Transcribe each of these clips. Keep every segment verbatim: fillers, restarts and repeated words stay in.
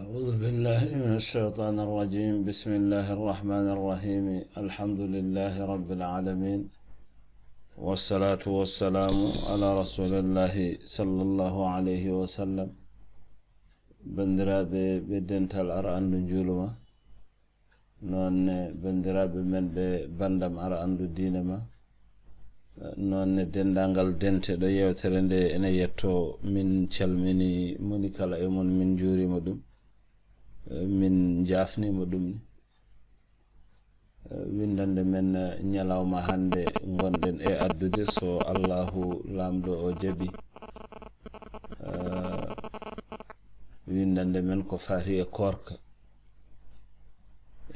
أعوذ بالله من الشيطان الرجيم. بسم الله الرحمن الرحيم. الحمد لله رب العالمين. والصلاة والسلام على رسول الله صلى الله عليه وسلم. Banndiraaɓe ɓe dental ar anndu njuulu ma, noon ne banndiraaɓe men ɓe banndam ar anndu diine ma, noon ne denndaangal dente ɗo yeewtere nde ene yettoo, min calmini moni kala e mon, min njuuriima ɗum, min njaafniima ɗum ni. Winndannde men ñalawma hannde ngonɗen e addude, so Allaahu Laamɗo o jaɓi, winndannde men ko faati e koorka.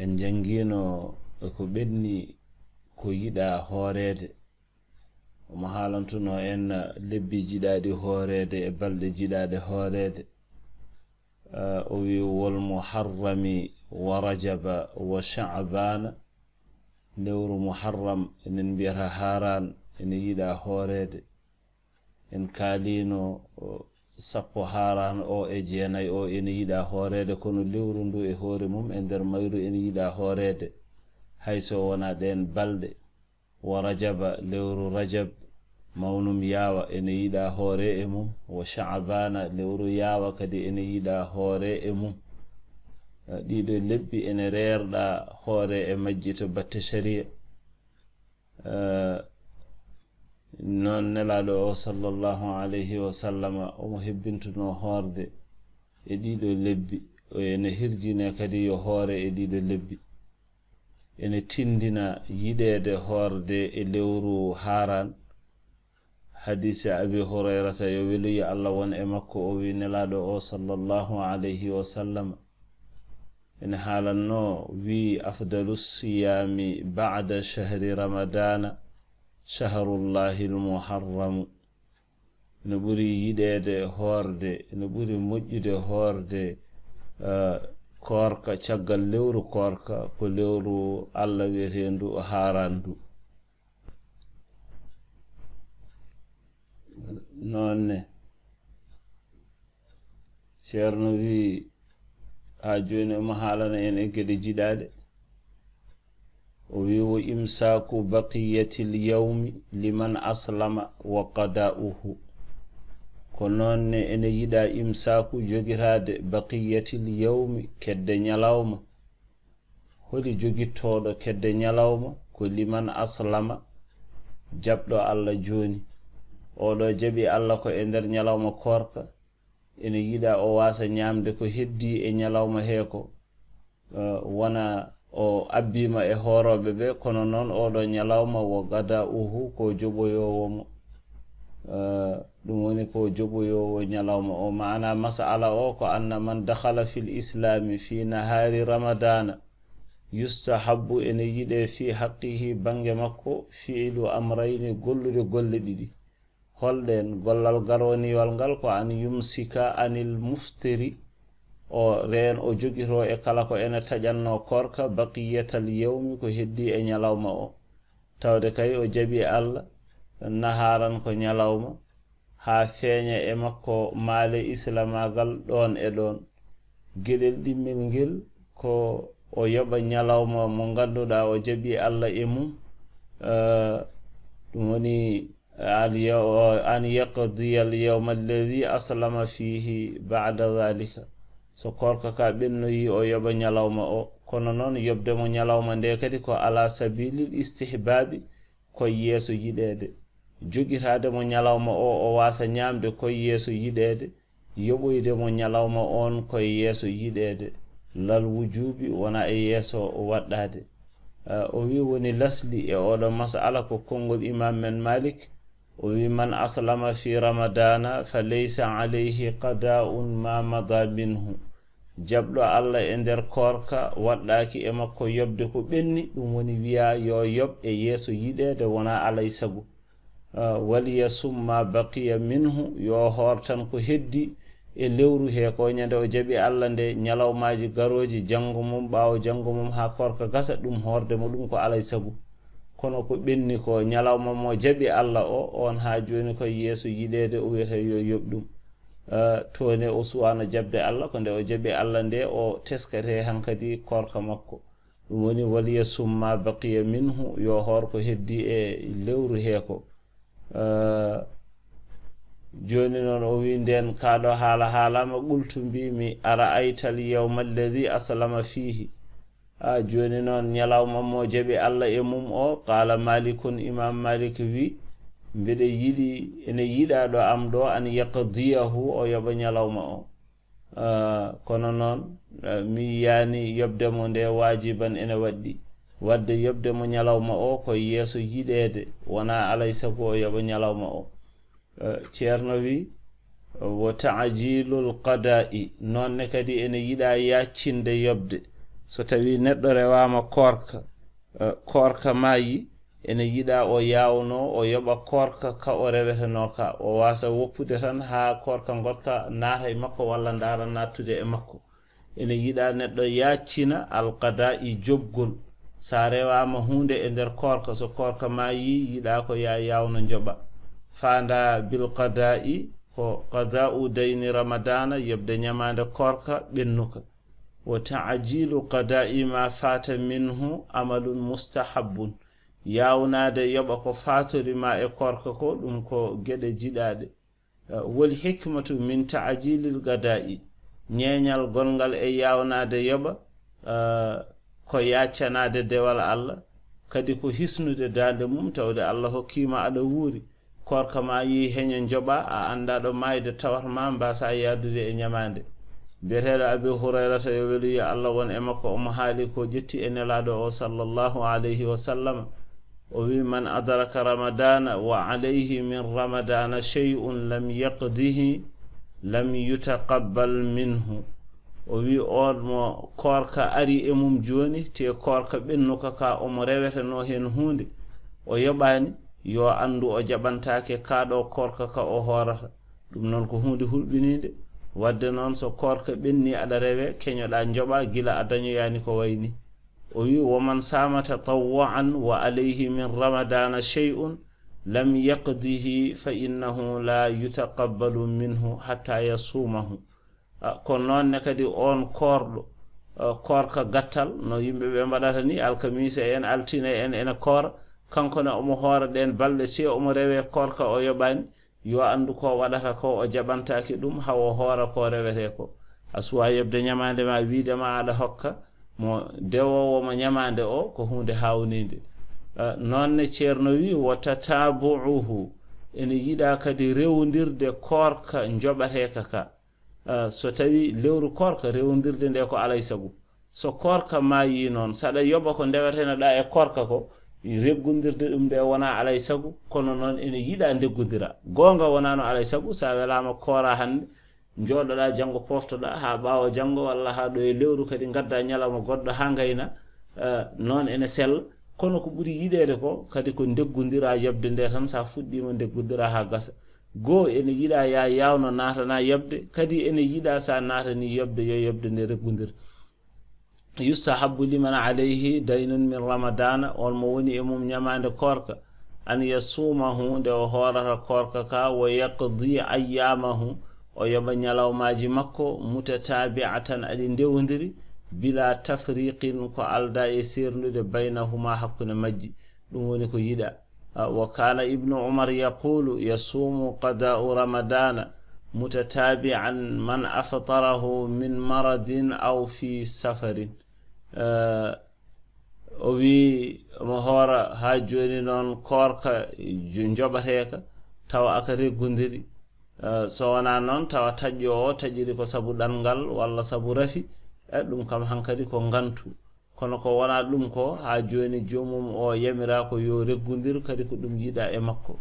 En njanngiino ko ɓenni ko yiɗaa hooreede. Omo haalantunoo en lebbi jiɗaaɗi hooreede e balɗe jiɗaaɗe hooreede. O wi: "Wal muharrami wa rajaba wa sha'bana." Lewru muharram, enen mbiyata haaran, ene yiɗaa hooreede. En kaaliino, o, sappo haaran o e jeenay o ene yiɗaa hooreede, kono lewru ndu e hoore mum, e nder mayru, ene yiɗaa hooreede, hay so wonaa ɗeen balɗe. Wa rajaba, lewru rajab, mawnum yaawa, ene yiɗaa hoore e mum. Wa sha'bana, lewru yaawa kadi, ene yiɗaa hoore e mum. Eh, ɗiɗo lebbi ene reerɗaa hoore e majji to batte shari'a. Eh, noon Nelaaɗo o, sallallahu alayhi wa sallama, omo hebbintunoo hoorde e ɗiɗo lebbi. O ene hirjine kadi yo hoore e ɗiɗo lebbi. Ene tinndina yiɗeede hoorde e lewru haaran. Hadiise Abi Hurayrata, yo weluye Allah won e makko, o wi Nelaaɗo o, sallallahu alayhi wa sallam, ene haalannoo, wi: "Afdalu siyaami ba'da shahri Ramadaana shahrullahil muharramu." Ene ɓuri yiɗeede hoorde, ene ɓuri moƴƴude hoorde, eh, koorka, caggal lewru koorka, ko lewru Allah wiyeteendu haaran ndu. Noon ne, Ceerno wi, haa jooni omo haalana en e geɗe jiɗaaɗe. O wi: "Wa imsaaku baqiyatil yawmi liman aslama wa qadaa'uhu." Ko noon ne ene yiɗaa imsaaku, jogiraade, baqiyatil yawmi, kedde ñalawma. Holi jogittooɗo kedde ñalawma? Ko liman aslama, jaɓɗo Allah jooni. Oɗo jaɓi Allah ko e nder ñalawma koorka. Ene yiɗaa o waasa ñaamde ko heddii e ñalawma hee ko, eh, wona o abbiima e hoorooɓe ɓe, kono noon oɗo ñalawma, wa qadaa'uhu, ko joɓoyoowo mo. Eh, ɗum woni ko joɓoyoowo ñalawma o. Maana mas'ala o ko anna man dakhala fil islami fi nahaari Ramadaana, yustahabbu, ene yiɗee, fi haqqihi, bannge makko, fi'lu amrayni, gollude golle ɗiɗi. Holɗeen? Gollal garoniwal ngal ko an yumsika anil muftiri, o reen, o jogitoo e kala ko ene taƴannoo koorka, baqiyatal yawmi, ko heddii e ñalawma o. Tawde kay o jaɓi Allah, nahaaran ko ñalawma, haa feeña e makko maale islamaagal ɗoon e ɗoon. Geɗel ɗimmel ngel ko o yoɓa ñalawma mo ngannduɗaa o jaɓi Allah e mum, eh, ɗum woni, al yaw-, an yaqdiya al yawma alladhi aslama fihi ba'da dhalika. So koorka ka ɓennoyi, o yoɓa ñalawma o. Kono noon, yoɓde mo ñalawma nde kadi ko ala sabilil istihbabi, ko yeeso yiɗeede. Jogitaade mo ñalawma o, o waasa ñaamde, ko yeeso yiɗeede. Yoɓoyde mo ñalawma oon ko e yeeso yiɗeede, lal wujuubi, wona e yeeso waɗɗaade. Eh, o wi woni lasli e oɗo mas'ala ko konngol Imaam men Malik, o wi: "Man aslama fi Ramadaana fa laysa alayhi qadaa'un ma mada minhu." Jaɓɗo Allah e nder koorka, waɗɗaaki e makko yoɓde ko ɓenni, ɗum woni wiyaa yo yoɓ e yeeso yiɗeede, wona alay sago. Ah, "Wal yasum ma baqiya minhu", yo hoor tan ko heddi e lewru he ko, ñande o jaɓi Allah nde, ñalawmaaji garooji, janngo mum, ɓaawo janngo mum, haa koorka gasa, ɗum hoorde mo ɗum ko alay sago. Kono ko ɓenni ko, ñalawma mo jaɓi Allah o, on haa jooni ko yeeso yiɗeede, o wiyata yo yoɓ ɗum. Eh, to ne o suwano jaɓde Allah, ko nde o jaɓi Allah nde o teskete hankadi koorka makko. Ɗum woni, "Waliyasum ma baqiya minhu", yo hoor ko heddi e lewru he ko. Eh, jooni noon o wi, "Nden kaa ɗo haala haalama, qultu, mbimi, ara'ayta al yawma alladhi aslama fihi." A, jooni noon ñalawma mo jaɓi Allah e mum o, qaala Malikun, Imam Malik wi, "Mbeɗa yiɗi, ene yiɗa ɗo am ɗo, an yaqdiyahu, o yoɓa ñalawma o." Ah, kono noon, ah, mi yiyaani yoɓde mo nde waajiban ene waɗɗi. Waɗde yoɓde mo ñalawma o ko yeeso yiɗeede, wonaa alay sago o yoɓa ñalawma o. Eh, Ceerno wi, "Wa ta'jilul qada'i", noon ne kadi ene yiɗa yaccinde yoɓde. So tawi neɗɗo rewaama koorka, eh, koorka maayi, ene yiɗa o yaawno, o yoɓa koorka ka o rewetenoo ka. O waasa woppude tan haa koorka ngoɗka naata e makko walla ndaara naattude e makko. Ene yiɗa neɗɗo yaccina alqada'i joɓgol. Sa rewaama huunde e nder koorka, so koorka maayi, yiɗa ko ya yaawno njoɓa. Faanda bil qada'i ko qada'u dayni ramadana, yoɓde ñamaande koorka ɓennuka. Wa ta'jilu qada'i ma fata minhu amalun mustahabbun. Yaawnaade yoɓa ko faatori ma e koorka ko, ɗum ko geɗe jiɗaaɗe. Eh, wal hikmatu min ta'jilil qada'i, ñeeñal gonngal e yaawnaade yoɓa, eh, ko yaccanaade dewal Allah, kadi ko hisnude daande mum, tawde Allah hokkiima aɗa wuuri. Koorka ma yii heño njoɓa, a annda ɗo maayde tawata ma, mbasa yaadude e ñamaande. Biyeteeɗo Abi Hurayrata, yo welu yo Allah won e makko, omo haali ko ƴetti e Nelaaɗo o sallallahu alayhi wa sallam. O wi, "Man adraka ramadana wa alayhi min ramadana shay'un lam yaqdihi, lam yutaqabbal minhu." O wi, "On mo koorka ari e mum jooni, te koorka ɓennuka ka omo reweteno heen huunde, o yoɓaani, yo anndu o jaɓantaake ka ɗo koorka ka o hoorata." Ɗum noon ko huunde hulɓiniinde. Waɗde noon, so koorka ɓenni aɗa rewe, keñoɗa njoɓa gila a dañoyaani ko wayni. O wi, "Wa man sama tatawwa'an wa alayhi min ramadana shay'un lam yaqdihi fa innahu la yutaqabbalu minhu hatta yasumahu." Ah, ko noon ne kadi on koorɗo, ah, koorka gattal, no yimɓe ɓe mbaɗata ni, alkamiisa en, altine en, ene koora, kanko ne omo hoora ɗeen balɗe, te omo rewe koorka o yoɓaani, yo anndu ko waɗata ko o jaɓantaaki ɗum, hawo hoora ko rewete ko. A suwa yoɓde ñamaande ma, wiide ma aɗa hokka mo dewoowo mo ñamaande o, ko huunde haawninde. Ah, noon ne Ceerno wi, "Wa tatabu'uhu", ene yiɗa kadi rewondirde koorka njoɓateeka ka. Ah, so tawi lewru koorka, rewondirde nde ko alay sago. So koorka maayi noon, saɗa yoɓa ko ndewetenoɗa e koorka ko, reggondirde ɗum nde wona alay sago, kono noon ene yiɗa ndeggondira. Goonga wonano alay sago, sa welama koora hannde, jooɗoɗa janngo poftoɗa haa ɓaawo janngo walla haa ɗo e lewru kadi ngadda ñalawma goɗɗo haa ngayna, eh, noon ene sella. Kono ko ɓuri yiɗeede ko kadi ko ndeggondira yoɓde nde tan, sa fuɗɗima ndeggondira haa gasa. Goo ene yiɗa ya yaawno naatana yoɓde, kadi ene yiɗa sa naatani yoɓde yo yoɓde nde reggondir. Yustahabbu liman alayhi daynun min ramadana, on mo woni e mum ñamaande koorka, an yasumahu, nde o hoorata koorka ka, wa yaqdi ayyamahu, o yoɓa ñalawmaaji makko, mutatabi'atan, aɗi ndewondiri, bila tafriqin, ko alda e seerndude, baynahuma, hakkunde majji. Ɗum woni ko yiɗa. Ah, wa kana Ibnu Umar yaqulu, "Yasumu qada'u Ramadana mutatabi'an man aftarahu min maradin aw fi safarin." Eh, o wi omo hoora haa jooni noon koorka jo-, njoɓateeka, tawa aka reggondiri. Eh, so wonaa noon, tawa taƴƴo o taƴiri ko sabu ɗanngal walla sabu rafi, e ɗum kam hankadi ko ngantu. Kono ko wonaa ɗum ko, haa jooni joomum o yamira ko yo reggondir, kadi ko ɗum yiɗa e makko.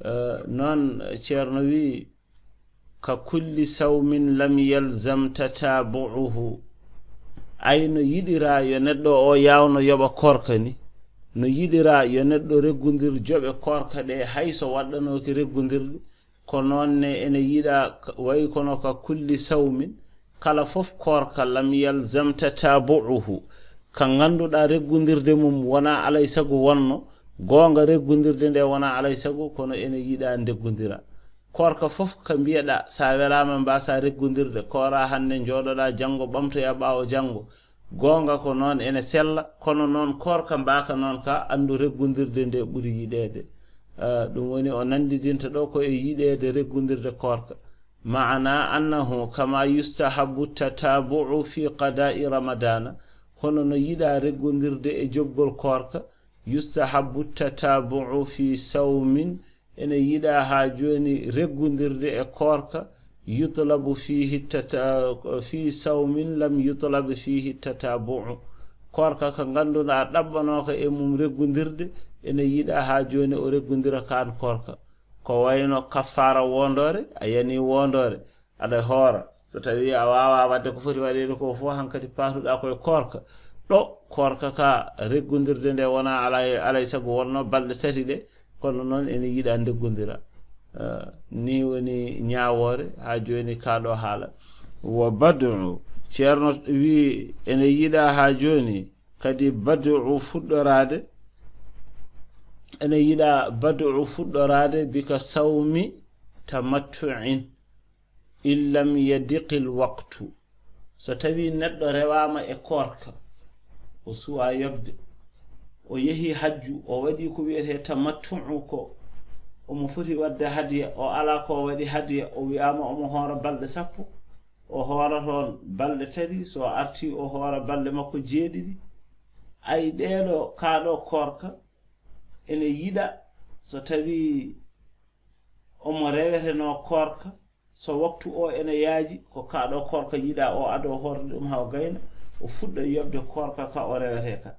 Eh, noon Ceerno wi, "Ka kulli sawmin lam yalzam tatabu'uhu." Ay no yiɗira yo neɗɗo o yaawno yoɓa koorka ni, no yiɗira yo neɗɗo reggondir joɓe koorka ɗe, hay so waɗɗanooki reggondirɗe, ko noon ne ene yiɗa, wayi kono ka kulli sawmin, kala fof koorka, lam yalzam tatabu'uhu, ka ngannduɗaa reggondirde mum wonaa alay sago wonno, goonga reggondirde nde wonaa alay sago, kono ene yiɗa ndeggondira. Koorka fof ka mbiyeɗa, sa welama mbasa reggondirde, koora hannde, jooɗoɗa janngo, ɓamtoya ɓaawo janngo. Goonga ko noon ene sella, kono noon koorka mbaaka noon ka anndu reggondirde nde ɓuri yiɗeede. Ah, ɗum woni o nanndidinta ɗo ko e yiɗeede reggondirde koorka. Maana annahu kama yustahabu tatabu'u fi qada'i ramadana, hono no yiɗa reggondirde e joggol koorka, yustahabu tatabu'u fi sawmin, ene yiɗa haa jooni reggondirde e koorka, yutlabu fihi tata-, fi sawmin lam yutlab fihi tatabu'u. Koorka ka ngannduɗaa ɗaɓɓanooka e mum reggondirde, ene yiɗa haa jooni o reggondira kaan koorka. Ko wayno kaffaara wondoore, a yani wondoore, aɗa hoora. So tawi a waawa waɗde ko foti waɗeede ko fof, hankadi paatuɗaa koye koorka. Ɗo koorka ka reggondirde nde wona alay, alay sago wonno balɗe tati ɗe, kono noon ene yiɗa ndeggondira. Ah, ni woni ñaawoore haa jooni ka ɗo haala. Wa bad'u, Ceerno wi ene yiɗa haa jooni kadi bad'u fuɗɗoraade, ene yiɗa bad'u fuɗɗoraade bika sawmi tamattu'in. In lam yadiqil waqtu, so tawi neɗɗo rewaama e koorka, o suwa yoɓde, o yehi hajju, o waɗi ko wiyetee tamattu'u ko, omo foti waɗde hadiya, o alaa ko o waɗi hadiya, o wiyaama omo hoora balɗe sappo, o hoora toon balɗe tati, so arti o hoora balɗe makko jeeɗiɗi. Ay ɗeeɗo, kaa ɗo koorka ene yiɗa so tawi omo rewetenoo koorka, so waktu o ene yaaji, ko kaa ɗo koorka yiɗa o ado hoorde ɗum haa o gayna, o fuɗɗa yoɓde koorka ka o rewetee ka.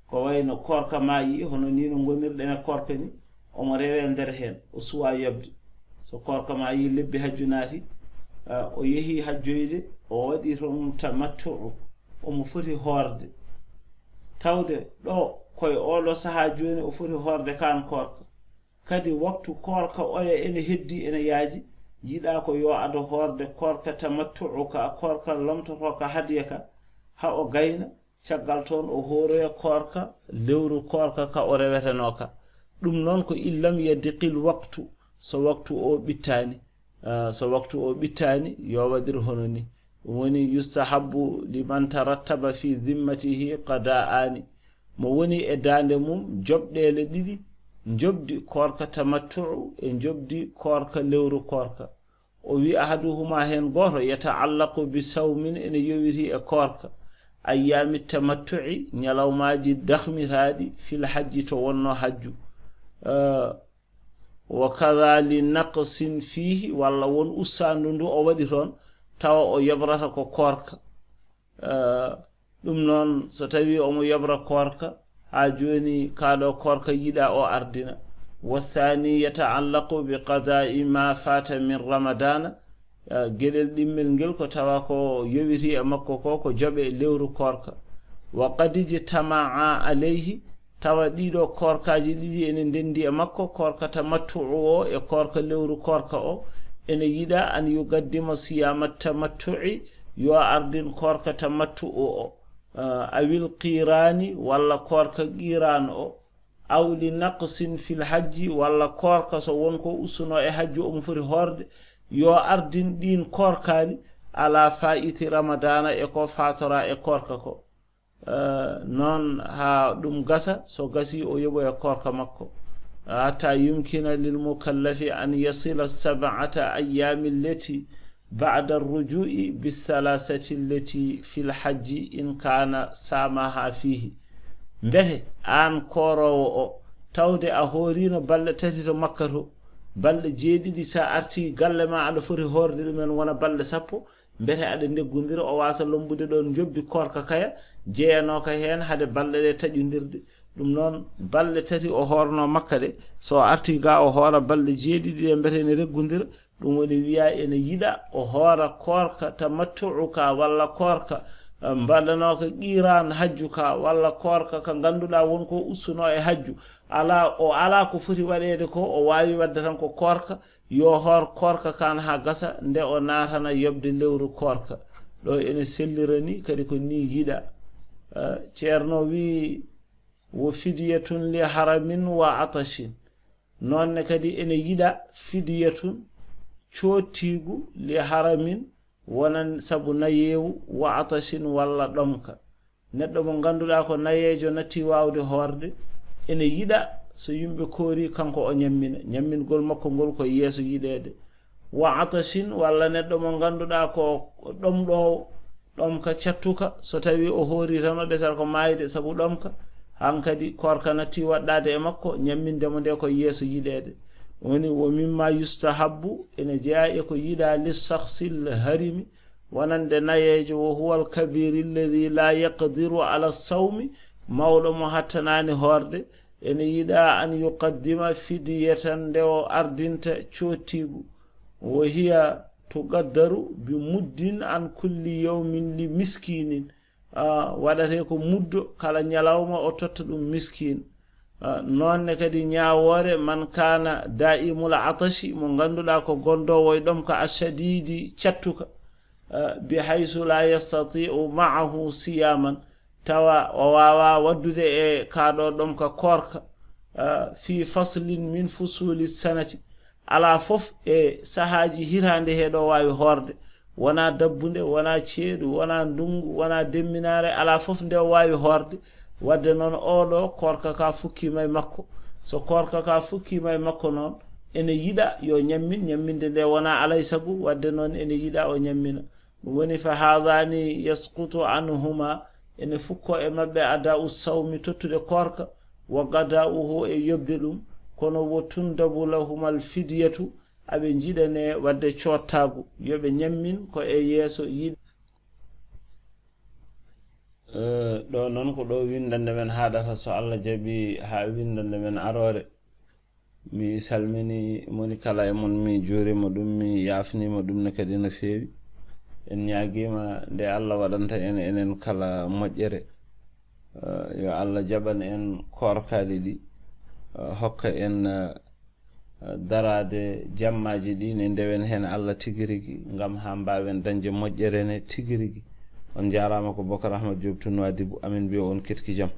Ko wayno koorka maayi, hono ni no ngonirɗen e koorka ni, omo rewe nder heen, o suwa yoɓde. So koorka maayi, lebbi hajju naati, ah, o yehi hajjoyde, o waɗi toon tamattu'u, omo foti hoorde. Tawde ɗo koye oo ɗo sahaa jooni o foti hoorde kaan koorka. Kadi waktu koorka oya ene heddi, ene yaaji, yiɗa ko yo ado hoorde koorka tamattu'u ka, koorka lomtotooka hadiya ka, haa o gayna, caggal toon o hooroya koorka, lewru koorka ka o rewetenoo ka. Ɗum noon ko in lam yadiqil waqtu, so waktu o ɓittaani. Ah, so waktu o ɓittaani, yo waɗir hono ni. Ɗum woni, yustahabbu liman tarattaba fi zimmatihi qada'ani. Mo woni e daande mum joɓɗeele ɗiɗi, njoɓdi koorka tamattu'u e njoɓdi koorka lewru koorka. O wi ahaduhuma heen gooto, yata'allaqu bi sawmin, ene yowiti e koorka, ayyaami tamattu'i, ñalawmaaji dahmitaaɗi, fil hajji, to wonno hajju. Ah, wa kadha li naqsin fihi, walla won ussaandu ndu o waɗi toon, tawa o yoɓrata ko koorka. Eh, ɗum noon, so tawi omo yoɓra koorka, haa jooni kaa ɗo koorka yiɗa o ardina. Wa thani yata'allaqu bi qada'i ma fata min ramadana, eh, geɗel ɗimmel ngel ko tawa ko yowiti e makko ko, ko joɓe lewru koorka. Wa qad ijtama'a alayhi, tawa ɗiɗo koorkaaji ɗiɗi ene ndenndi e makko, koorka tamattu'u o e koorka lewru koorka o, ene yiɗa an yuqaddima siyaama tamattu'i, yo ardin koorka tamattu'u o, ah, awil qiraani, walla koorka qiraan o, aw li naqsin fil hajji, walla koorka so won ko ussuno e hajju omo foti hoorde, yo ardin ɗin koorkaali, ala fa'iti ramadana, e ko fatora e koorka ko. Eh, noon haa ɗum gasa, so gasi o yoɓoya koorka makko. Hatta yumkina lil mukallafi an yasila sab'ata ayyaami allati ba'da ruju'i bi thalathati allati fil hajji in kana samaha fihi. Mbete aan kooroowo o, tawde a hoorino balɗe tati to Makka to, balɗe jeeɗiɗi sa arti galle ma aɗa foti hoorde ɗumen wona balɗe sappo, mbete aɗa ndeggondira, o wasa lombude ɗon njoɓdi koorka kaya, jeyanooka heen hade balɗe ɗe taƴondirde. Ɗum noon, balɗe tati o hoorno Makka ɗe, so o arti ga o hoora balɗe jeeɗiɗi ɗe, mbete ene reggondira, ɗum woni wiya ene yiɗa o hoora koorka tamattu'u ka, walla koorka, eh, mbaɗanooka qiran hajju ka, walla koorka ka ngannduɗaa won ko ussuno e hajju. Ala, o ala ko foti waɗeede ko, o waawi waɗde tan ko koorka, yo hoor koorka kan haa gasa, nde o naatana yoɓde lewru koorka. Ɗo ene sellirani kadi ko ni yiɗa. Eh, Ceerno wi, wo fidiyatun li haramin wa atashin. Noon ne kadi ene yiɗa fidiyatun, coottiigu, li haramin, wonan sabu nayeewu, wa atashin walla ɗomka. Neɗɗo mo ngannduɗaa ko nayeejo natti waawde hoorde, ene yiɗa so yimɓe koori kanko o ñammina. Ñammingol makko ngol ko yeeso yiɗeede. Wa atashin walla neɗɗo mo ngannduɗaa ko ɗomɗoowo, ɗomka cattuka, so tawi o hoori tan o ɗesata ko maayde sabu ɗomka, hankadi koorka natti waɗɗaade e makko, ñamminde mo nde ko yeeso yiɗeede. Woni wo mimma yustahabbu, ene jeyaa e ko yiɗaa li shakhsil harimi, wonande nayeejo, wo huwal kabiri alladhi la yaqdiru ala sawmi, mawɗo mo hattanaani hoorde, ene yiɗaa an yuqaddima fidiyatan, nde o ardinta coottiigu, wo hiya tuqaddaru bi muddin an kulli yawmin li miskinin. Ah, waɗate ko muddo kala ñalawma o totta ɗum miskin. Ah, noonne kadi ñaawoore man kana daimul atashi, mo ngannduɗaa ko gondoowo e ɗomka ashadidi cattuka. Ah, bi haysu la yastatiu maahu siyaman, tawa o waawaa waɗdude e kaaɗo ɗomka koorka, ah, fi faslin min fusuli sanati, alaa fof e sahaaji hitaande heɗo waawi hoorde, wonaa dabbunde, wonaa ceeɗu, wonaa ndunngu, wonaa demminaare, alaa fof nde o waawi hoorde. Waɗde noon, oɗo koorka ka fukkiima e makko. So koorka ka fukkiima e makko noon, ene yiɗa yo ñammin, ñamminde nde wonaa alay sago, waɗde noon ene yiɗa o ñammina. Ɗum woni, fa haadani yasqutu anhuma, ene fukko e maɓɓe ada'u sawmi, tottude koorka, wa qada'uhu, e yoɓde ɗum, kono wo tundabu lahumal fidiyatu, aɓe njiɗane waɗde coottaagu, yo ɓe ñammin ko e yeeso yiɗ. Eh, ɗo noon ko ɗo winndande men haaɗata, so Allah jaɓi, haa winndande men aroore. Mi salmini moni kala e mon, mi juurima ɗum, mi yaafnima ɗum ne kadi no feewi. En ñaagiima nde Allah waɗanta en, enen kala moƴƴere. Eh, yo Allah jaɓan en koorkaaɗi ɗi, eh, hokka en, eh, daraade jammaaji ɗi ne ndewen heen Allah tigi rigi, ngam haa mbaawen dañde moƴƴere ne tigi rigi. On njaaraama, ko Bokar Ahmad Diop to Nouadhibou, amin mbiya on ketki jam.